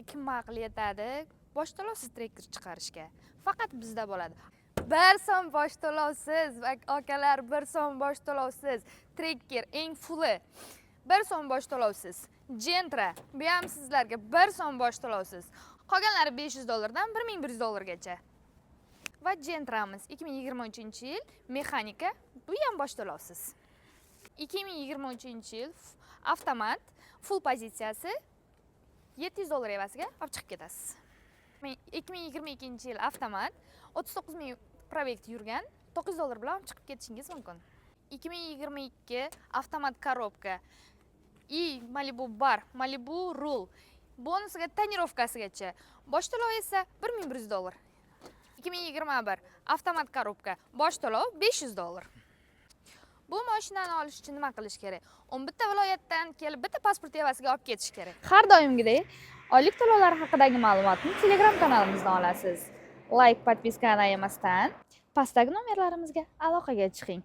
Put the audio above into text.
Kim aql yetadi bosh to'lovsiz Tracker chiqarishga? Faqat bizda bo'ladi. 1 so'm bosh to'lovsiz, akalar, 1 so'm bosh to'lovsiz. Tracker eng fulli 1 so'm bosh to'lovsiz. Gentra, bu ham sizlarga 1 so'm bosh to'lovsiz. Qolganlari 500 dollardan 1100 dollargacha. Va Gentramiz 2023 yil, mexanika, bu ham bosh to'lovsiz. 2023 yil, avtomat, full pozitsiyasi, 700 dollar evaziga olib chiqib ketasiz. 2022 yil, avtomat, 39 ming пробег yurgan, 900 dollar bilan olib chiqib ketishingiz mumkin. 2022, avtomat коробка и Malibu bar, Malibu rul, bonusiga, тонировка sigacha, bosh to'lov esa 1100 dollar. 2021, avtomat коробка, bosh to'lov 500 dollar. Bu mashinani olish uchun nima qilish kerak? 11 ta viloyatdan kelib, bitta pasport evaziga olib ketish kerak. Har doimgidek, oylik to'lovlar haqidagi ma'lumotni Telegram kanalimizdan olasiz. Layk, подписка ni ayamasdan pastdagi nomerlarimizga aloqaga chiqing.